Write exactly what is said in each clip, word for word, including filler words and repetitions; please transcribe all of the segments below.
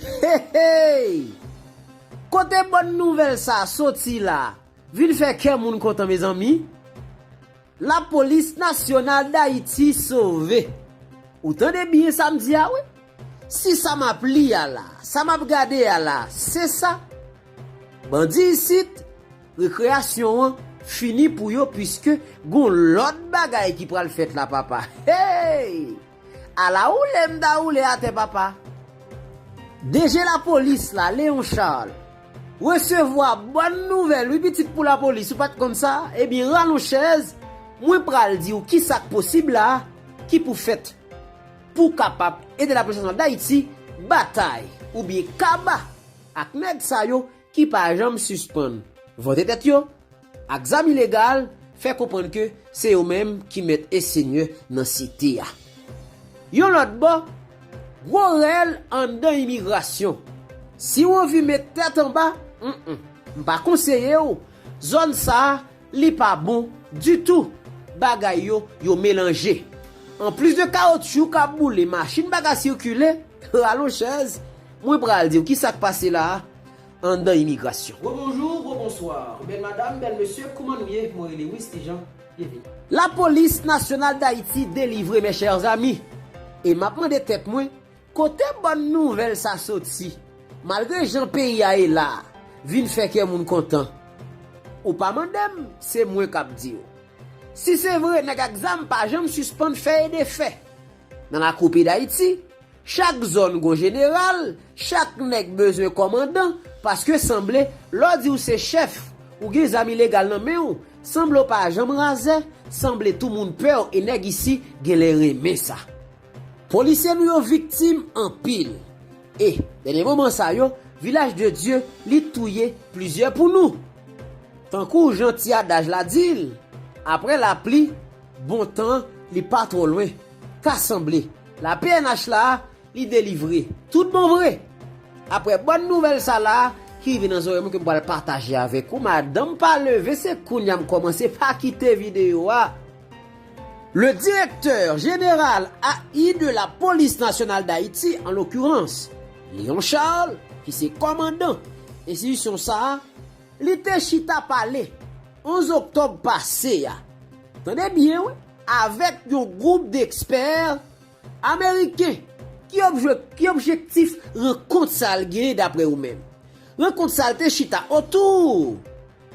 Hey, hey! Kote bòn nouvèl sa soti la? Vin fè kè moun kontan, mezanmi. Lapolis Nasyonal Dayiti sove. Ou tande byen sa m di a, wi? Si sa m ap li a la, sa m ap gade a la, se sa, bandi isit, rekreyasyon an fini pou yo, piske gon lòt bagay ki pral fèt la, papa. Hey! Ala woule m ta woule atè, papa. DG lapolis la, Léon Charles, resevwa bòn nouvèl, wi, pitit, pou lapolis, ou pa t konn sa? Ebyen, rale yon chèz, mwen pral di w ki sa k posib la, ki pou fèt, pou kapab ede Lapolis Nasyonal Dayiti batay oubyen kaba ak nèg sa yo ki pa janm sispann vante tèt yo ak zam ilegal, fè konprann ke se yo menm ki mèt e senyè nan site a. Yon lòt bò, gwo rèl anndan imigrasyon. Si w anvi met tèt anba, mm, mm, m pa konseye w. Zòn sa a, li pa bon ditou. Bagay yo, yo melanje. Anplis de kawotchou k ap boule, machin pa ka sikile, rale yon chèz, mwen pral di w ki sa k pase la a anndan imigrasyon. Rebonjou, rebonswa. Bèl madanm, bèl mesye, kouman nou ye? Mwen rele Wisly Jean. Byenvini. Lapolis Nasyonal Dayiti delivre, mes chers amis. E m ap mande tèt mwen, kote bòn nouvèl sa soti? Malgre jan peyi a ye la, vin fè kè moun kontan. Ou pa mande m, se mwen k ap di w. Si se vre, nèg ak zam pa janm sispann fè e defè. Nan lakou peyi Dayiti, chak zòn gon jeneral, chak nèg bezwen kòmandan, paske sanble, lè w di w se chèf, ou gen zam ilegal nan men w, sanble w pa janm razè, sanble tou moun pè w e nèg isi genlè renmen sa. Polisye nou yo viktim anpil. E, dènye moman sa yo, Vilaj de Dye, li touye plizyè pou nou. Tankou jan ti adaj la di l, apre lapli, bon tan, li pa twò lwen. Ka sanble, la P N H la, li delivre. Tout bon vre. Apre bòn nouvèl sa la, ki rive nan zòrèy mwen ke m pral pataje avèk ou, madanm pa leve, se kounye a m kòmanse, pa kite videyo a. Le directeur général A I de la Police Nationale d'Haïti, en l'occurrence, Léon Charles, ki se kòmandan enstitisyon sa a, li te chita pale onz oktòb pase a. Tande byen, wi, avèk yon gwoup dekspè ameriken. Ki objè-, ki objektif rankont sa a l genyen, daprè ou menm? Rankont sa a l te chita otou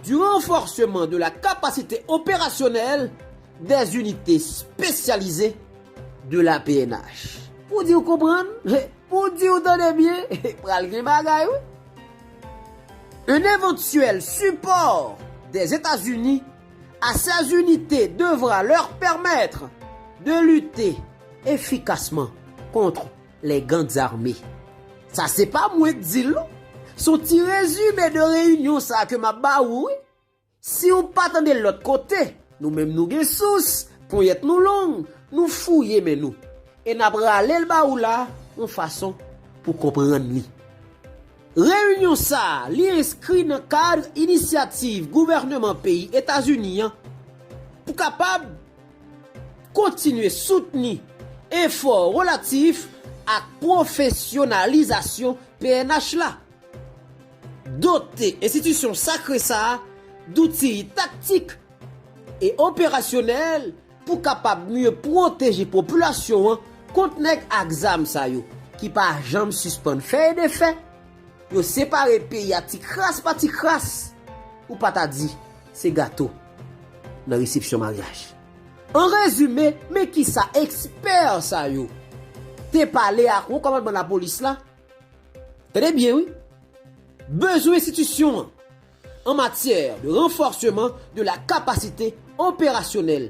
du renforcement de la capacité opérationnelle des unités spécialisées de la P N H. Pou di w konprann, pou di w tande byen, pral gen bagay, wi. Un éventuel support des États-Unis à ces unités devra leur permettre de lutter efficacement contre les gangs armés. Sa se pa mwen k di l, non. Se yon ti rezime de reyinyon sa ke m ap ba ou, wi. Si w pa tande l lòt kote, nou menm nou gen sous, ponyèt nou long, nou fouye men nou. E n ap rale l ba ou la, yon fason pou konprann li. Reyinyon sa a, li enskri nan kad inisyativ gouvènman peyi Etazini an pou kapab kontinye soutni efò relatif ak pwofesyonalizasyon P N H la. Dote enstitisyon sakre sa a douti taktik e operasyonèl pou kapab mye pwoteje popilasyon an kont nèg ak zam sa yo, ki pa janm sispann fè e defè. Yo separe peyi a ti kras pa ti kras. Ou pa ta di se gato nan resepsyon maryaj. An rezime, men kisa ekspè sa yo te pale ak wo kòmandman lapolis la. Tande byen, wi. Bezwen enstitisyon an en matière de renforcement de la capacité opérationnelle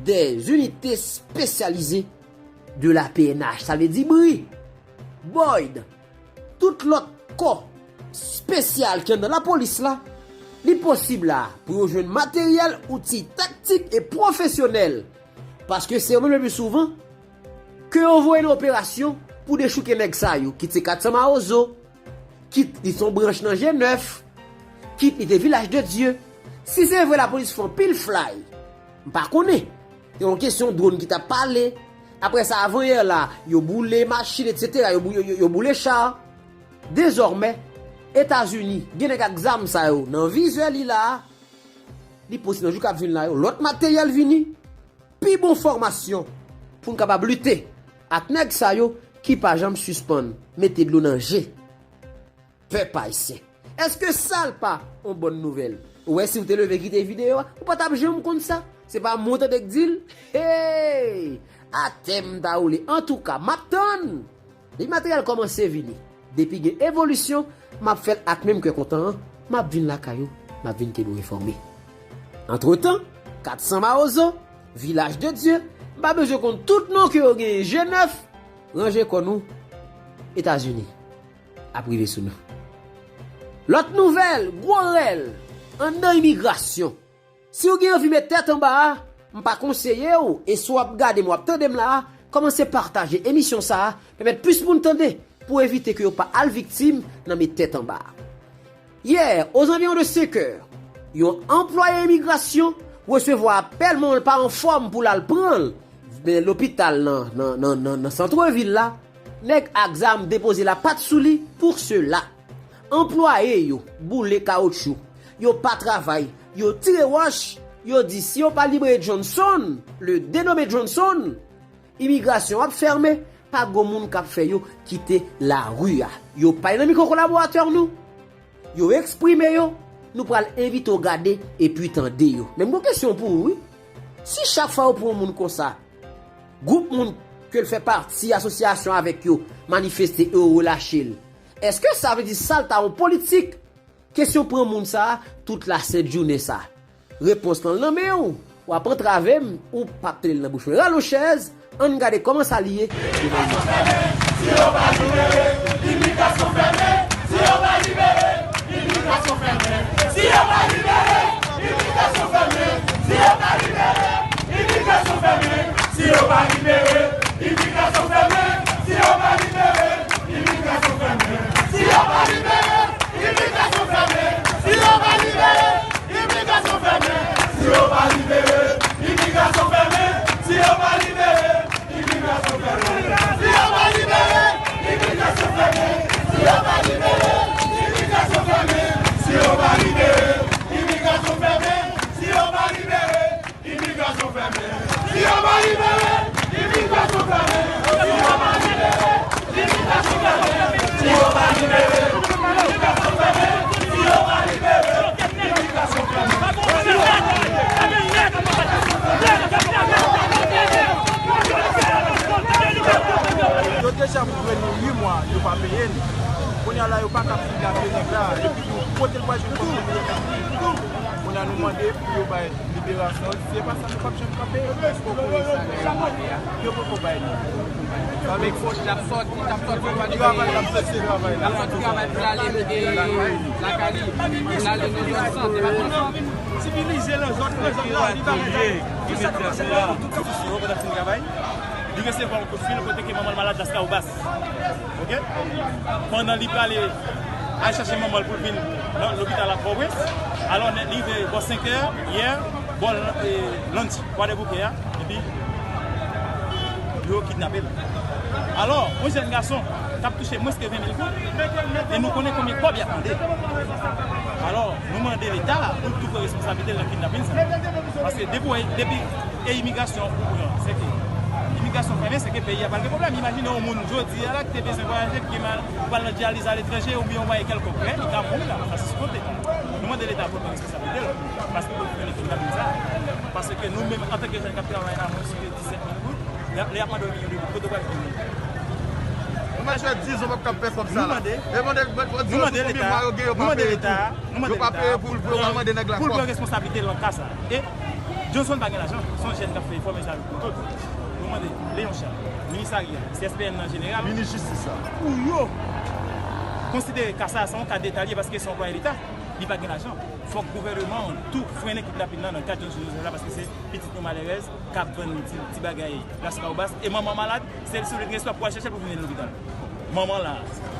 des unités spécialisées de la P N H. Sa vle di bri, Boyd, tout lòt kò espesyal ki anndan lapolis la, li posib la pou yo jwenn materyèl, outi taktik e pwofesyonèl. Paske se yo menm le pli souvan ke yo voye nan operasyon pou dechouke nèg sa yo, kit se kat san Mawozo, kit li se yon branch nan G nèf, kit li te Vilaj de Dye. Si se vre lapolis fè anpil flay, m pa konnen. Se yon kesyon dwòn ki t ap pale. Apre sa, avanyè la, yo boule machin, etsetera. Yo, bou- yo, yo, yo boule cha. Dezòmè, Etazini gen nèg ak zam sa yo nan vizè li la a. Li posib nan jou k ap vin la yo, lòt materyèl vini, pi bon fòmasyon pou n kapab lite ak nèg sa yo ki pa janm sispann mete dlo nan je pèp ayisyen. Èske sa l pa yon bòn nouvèl? Ou wè, si w te leve kite videyo a, ou pa t ap janm konn sa. Se pa mwen w tande k di l? Hey! Atè m ta woule. Antouka, m ap tann. Depi materyèl kòmanse vini, depi gen evolisyon, m ap fè l ak menm kè kontan an, m ap vin lakay ou, m ap vin teni w enfòme. Antretan, kat san Mawozo, Vilaj de Dye, m pa bezwen konn tout non ke yo genyen, je nèf, ranje kò nou, Etazini ap rive sou nou. Lòt nouvèl, gwo rèl, anndan imigrasyon. Si w gen anvi met tèt anba a, m pa konseye w, e si w ap gade m, w ap tande m la a, kòmanse pataje emisyon sa a, pèmèt plis moun tande, pou evite ke yo pa al viktim nan met tèt anba a. Yè, ozanviwon de senk è, yon anplwaye imigrasyon resevwa apèl manman l pa anfòm pou l al pran l men lopital nan, nan, nan, nan, nan santrevil la. Nèg ak zam depoze lapat sou li pou sela. Anplwaye yo boule kawotchou, yo pa travay, yo tire wòch, yo di si yo pa libere Johnson, le denome Johnson, imigrasyon ap fèmen, pa gon moun k ap fè yo kite lari a. Yo pa nan mikwo kolaboratè nou. Yo eksprime yo, nou pral envite w gade epi tande yo. Men m gon kesyon pou ou, wi. Si chak fwa yo pran yon moun konsa, gwoup moun ke l fè pati asosyasyon avèk yo manifeste e yo relache l, èske sa vle di sa l ta yon politik? Kesyon pran moun sa a tout lasent jounen sa a. Repons lan nan men w. W ap antrave m, ou p ap tande l nan bouch mwen. Rale yon chèz, ann gade kòman sa li ye devan imaj. Si yo pa libere, imigrasyon fèmen. Si yo pa libere, imigrasyon fèmen. Si yo pa libere, imigrasyon fèmen. Si yo pa libere, imigrasyon fèmen. Si yo pa libere, imigrasyon fèmen. Si yo pa libere, imigrasyon fèmen. Si yo pa libere, imigrasyon fèmen. Si yo pa libere, imigrasyon fèmen. Si yo pa libere, imigrasyon fèmen. Si yo pa libere, imigrasyon fèmen. Si yo pa libere, imigrasyon fèmen. Si yo pa libere, imigrasyon fèmen. Si yo pa libere, imigrasyon fèmen. Si yo pa libere, imigrasyon fèmen. Si yo pa libere, imigrasyon fèmen. Si yo pa libere, imigrasyon fèmen. Si yo pa libere, imigrasyon fèmen. Si yo pa libere, imigrasyon fèmen. Yo deja pran nou uit mwa, yo pa peye n. Kounye a la, yo pa ka fin la peye nèg la. Epi tou, kote l pral jwenn kòb pou l peye nèg la? Kounye a, nou mande pou yo bay liberasyon, si se pa sa, nou p ap janm kanpe. Yo poko voye salè yo mande a. Yo poko bay li. Sa vle di, l ap sòti, l ap sòti pou l ale, travay, l ap sòti travay, l ap sòti travay pou l ale, e, lakay li, pou l ale nan zòn sant, e pa konsa. Sivilize nan zòn, nan zòn la, li pa gen zam. Ki sa k ap pase la? Tout sa sou yo, pandan fin travay. Li resevwa yon kout fil kote ke manman l malad Laskawobas. Oke? Pandan li prale al chache manman l pou l vin nan lopital ak Pòtoprens, alò, li rive bò senk è yè, bò, e, lunch, Kwadèboukè a, epi yo kidnape l. Alò, yon jèn gason k ap touche mwens ke ven mil goud, e nou konnen konbyen kòb y ap mande. Alò, nou mande Leta pou l tou pran responsablite l nan kidnapin sa. Paske depi, depi e imigrasyon ou pran, se ke imigrasyon fèmen, se ke peyi a pral gen pwoblèm. Imajine yon moun jodi a la ki te bezwen vwayaje, ki gen mal, ou pral nan dyaliz aletranje, oubyen yon bagay kèlkonk, men li ka mouri la, sa se sou kote. Nou mande Leta pou l pran responsablite l, paske pou l frene kidnapin sa. Paske nou menm, antanke jèn k ap travay la, mwen sou disèt mil goud, lè, lè y ap mande yon milyon de goud, kote w pral jwenn li? Yon machwè dizon p ap kab fè kòb sa la. Nou mande, e mande, nou mande Leta, nou mande Leta, nou mande Leta pou l pran, pou l pran responsablite l nan ka sa. E Johnson pa gen lajan, se yon jèn k ap fè efò, men jan l pou tout. Nou mande Léon Charles, minis Ariel, C S P N an jeneral, minis jistis la, pou yo konsidere ka sa a se yon ka deta l ye, paske se yon anplwaye Leta, li pa gen lajan. Fòk gouvènman an tou frennen kidnapin nan nan kad Johnson Joseph la, paske se pitit nou malerèz k ap vann ti, ti bagay Laskawobas, e manman malad, se l sou respè pou al chèche l pou vin lopital. Manman la,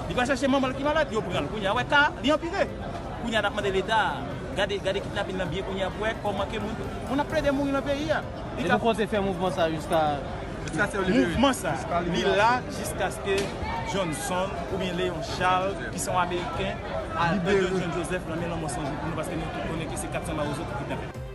li pral chache manman l ki malad, yo pran l. Kounye a, wè ka, li anpire. Kounye a, n ap mande Leta, gade, gade kidnapin nan byen kounye a pou wè kòman ke moun, moun ap plede mouri nan peyi a. Li ka... Epi w konte fè mouvman sa jiska... Jiska se yo libere. Mouvman sa, li la jiskaske Johnson oubyen Léon Charles, ki se yon Ameriken, Alberto John Joseph, nan men lanmò san jou pou nou, paske nou tout konnen ke se kat san Mawozo ki kidnape.